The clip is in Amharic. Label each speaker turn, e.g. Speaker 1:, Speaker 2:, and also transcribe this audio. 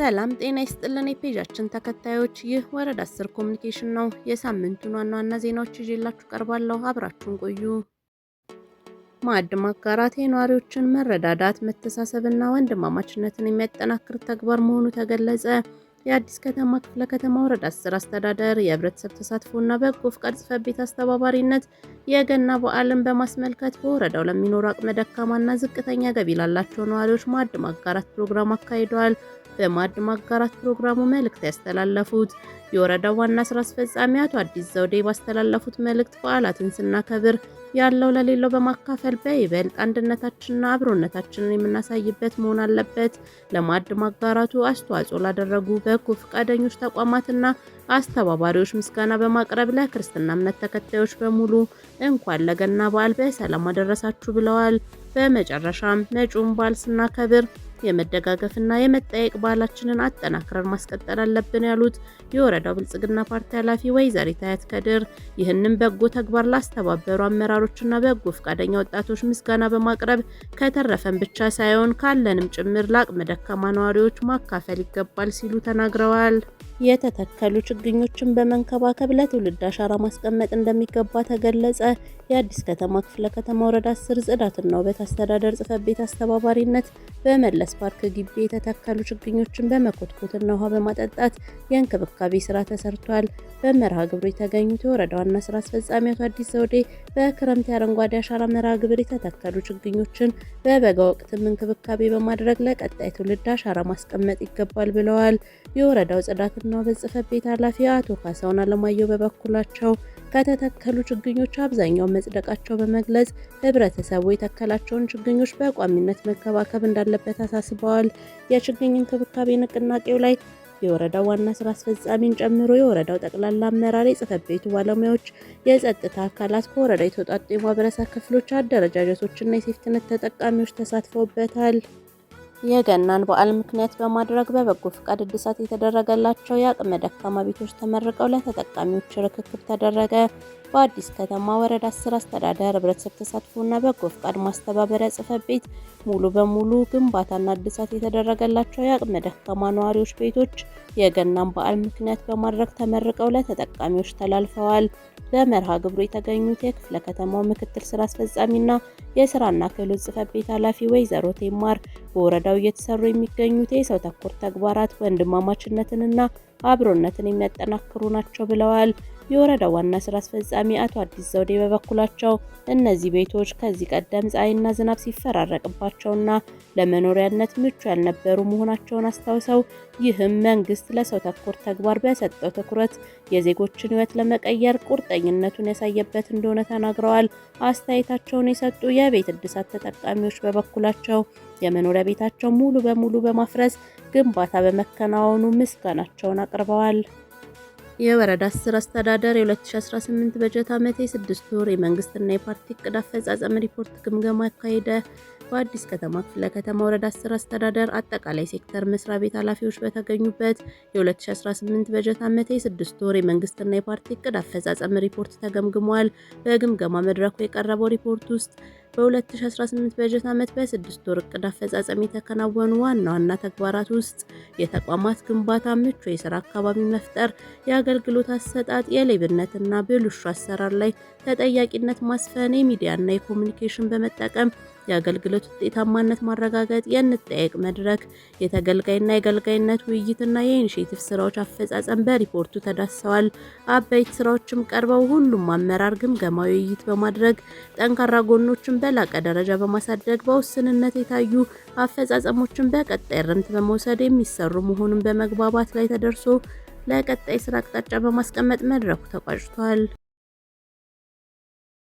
Speaker 1: ሰላም ጤና ይስጥልን የፔጃችን ተከታዮች፣ ይህ ወረዳ 10 ኮሚኒኬሽን ነው። የሳምንቱን ዋና ዋና ዜናዎች ይዤላችሁ ቀርባለሁ። አብራችሁን ቆዩ። ማዕድ ማጋራት የነዋሪዎችን መረዳዳት፣ መተሳሰብና ወንድማማችነትን የሚያጠናክር ተግባር መሆኑ ተገለጸ። የአዲስ ከተማ ክፍለ ከተማ ወረዳ 10 አስተዳደር የህብረተሰብ ተሳትፎና በጎ ፍቃድ ጽሕፈት ቤት አስተባባሪነት የገና በዓልን በማስመልከት በወረዳው ለሚኖሩ አቅመ ደካማና ዝቅተኛ ገቢ ላላቸው ነዋሪዎች ማዕድ ማጋራት ፕሮግራም አካሂደዋል። በማዕድ ማጋራት ፕሮግራሙ መልእክት ያስተላለፉት የወረዳው ዋና ስራ አስፈጻሚ አቶ አዲስ ዘውዴ ባስተላለፉት መልእክት በዓላትን ስናከብር ያለው ለሌለው በማካፈል በይበልጥ አንድነታችንና አብሮነታችንን የምናሳይበት መሆን አለበት። ለማዕድ ማጋራቱ አስተዋጽኦ ላደረጉ በጎ ፈቃደኞች ተቋማትና አስተባባሪዎች ምስጋና በማቅረብ ለክርስትና እምነት ተከታዮች በሙሉ እንኳን ለገና በዓል በሰላም አደረሳችሁ ብለዋል። በመጨረሻም መጪውን በዓል ስናከብር የመደጋገፍና የመጠየቅ ባህላችንን አጠናክረን ማስቀጠል አለብን ያሉት የወረዳው ብልጽግና ፓርቲ ኃላፊ ወይዘሪት አያት ከድር ይህንን በጎ ተግባር ላስተባበሩ አመራሮችና በጎ ፈቃደኛ ወጣቶች ምስጋና በማቅረብ ከተረፈን ብቻ ሳይሆን ካለንም ጭምር ለአቅመ ደካማ ነዋሪዎች ማካፈል ይገባል ሲሉ ተናግረዋል። የተተከሉ ችግኞችን በመንከባከብ ለትውልድ አሻራ ማስቀመጥ እንደሚገባ ተገለጸ። የአዲስ ከተማ ክፍለ ከተማ ወረዳ 10 ጽዳትና ውበት አስተዳደር ጽሕፈት ቤት አስተባባሪነት በመለስ ፓርክ ግቢ የተተከሉ ችግኞችን በመኮትኮትና ውሃ በማጠጣት የእንክብካቤ ስራ ተሰርቷል። በመርሃ ግብሩ የተገኙት የወረዳ ዋና ስራ አስፈጻሚ አቶ አዲስ ዘውዴ በክረምት የአረንጓዴ አሻራ መርሃ ግብር የተተከሉ ችግኞችን በበጋ ወቅትም እንክብካቤ በማድረግ ለቀጣይ ትውልድ አሻራ ማስቀመጥ ይገባል ብለዋል። የወረዳው ጽዳትና ውበት ጽሕፈት ቤት ኃላፊ አቶ ካሳሁን አለማየሁ በበኩላቸው ከተተከሉ ችግኞች አብዛኛው መጽደቃቸው በመግለጽ ህብረተሰቡ የተከላቸውን ችግኞች በቋሚነት መንከባከብ እንዳለበት አሳስበዋል። የችግኝ እንክብካቤ ንቅናቄው ላይ የወረዳው ዋና ስራ አስፈጻሚን ጨምሮ የወረዳው ጠቅላላ አመራር፣ የጽሕፈት ቤቱ ባለሙያዎች፣ የጸጥታ አካላት፣ ከወረዳው የተውጣጡ የማህበረሰብ ክፍሎች፣ አደረጃጀቶችና የሴፍትነት ተጠቃሚዎች ተሳትፈውበታል። የገናን በዓል ምክንያት በማድረግ በበጎ ፍቃድ እድሳት የተደረገላቸው የአቅመ ደካማ ቤቶች ተመርቀው ለተጠቃሚዎች ርክክብ ተደረገ። በአዲስ ከተማ ወረዳ 10 አስተዳደር ህብረተሰብ ተሳትፎና በጎ ፍቃድ ማስተባበሪያ ጽሕፈት ቤት ሙሉ በሙሉ ግንባታና እድሳት የተደረገላቸው የአቅመ ደካማ ነዋሪዎች ቤቶች የገናን በዓል ምክንያት በማድረግ ተመርቀው ለተጠቃሚዎች ተላልፈዋል። በመርሃ ግብሩ የተገኙት የክፍለ ከተማው ምክትል ስራ አስፈጻሚና የስራና ክህሎት ጽሕፈት ቤት ኃላፊ ወይዘሮ ቴማር በወረዳው እየተሰሩ የሚገኙት የሰው ተኮር ተግባራት ወንድማማችነትንና አብሮነትን የሚያጠናክሩ ናቸው ብለዋል። የወረዳው ዋና ስራ አስፈጻሚ አቶ አዲስ ዘውዴ በበኩላቸው እነዚህ ቤቶች ከዚህ ቀደም ፀሐይና ዝናብ ሲፈራረቅባቸውና ለመኖሪያነት ምቹ ያልነበሩ መሆናቸውን አስታውሰው ይህም መንግስት ለሰው ተኮር ተግባር በሰጠው ትኩረት የዜጎችን ሕይወት ለመቀየር ቁርጠኝነቱን ያሳየበት እንደሆነ ተናግረዋል። አስተያየታቸውን የሰጡ የቤት እድሳት ተጠቃሚዎች በበኩላቸው የመኖሪያ ቤታቸው ሙሉ በሙሉ በማፍረስ ግንባታ በመከናወኑ ምስጋናቸውን አቅርበዋል። የወረዳ 10 አስተዳደር የ2018 በጀት ዓመት የስድስት ወር የመንግስትና የፓርቲ እቅድ አፈጻጸም ሪፖርት ግምገማ አካሄደ። በአዲስ ከተማ ክፍለ ከተማ ወረዳ 10 አስተዳደር አጠቃላይ ሴክተር መስሪያ ቤት ኃላፊዎች በተገኙበት የ2018 በጀት ዓመት የስድስት ወር የመንግስትና የፓርቲ እቅድ አፈጻጸም ሪፖርት ተገምግሟል። በግምገማ መድረኩ የቀረበው ሪፖርት ውስጥ በ2018 በጀት ዓመት በስድስት ወር እቅድ አፈጻጸም የተከናወኑ ዋና ዋና ተግባራት ውስጥ የተቋማት ግንባታ፣ ምቹ የስራ አካባቢ መፍጠር፣ የአገልግሎት አሰጣጥ፣ የሌብነትና ብልሹ አሰራር ላይ ተጠያቂነት ማስፈን፣ የሚዲያና የኮሚኒኬሽን በመጠቀም የአገልግሎት ውጤታማነት ማረጋገጥ፣ የእንጠያየቅ መድረክ፣ የተገልጋይና የገልጋይነት ውይይትና የኢኒሼቲቭ ስራዎች አፈጻጸም በሪፖርቱ ተዳስሰዋል። አበይት ስራዎችም ቀርበው ሁሉም አመራር ግምገማዊ ውይይት በማድረግ ጠንካራ ጎኖችን በላቀ ደረጃ በማሳደግ በውስንነት የታዩ አፈጻጸሞችን በቀጣይ እርምት በመውሰድ የሚሰሩ መሆኑን በመግባባት ላይ ተደርሶ ለቀጣይ ስራ አቅጣጫ በማስቀመጥ መድረኩ ተቋጭቷል።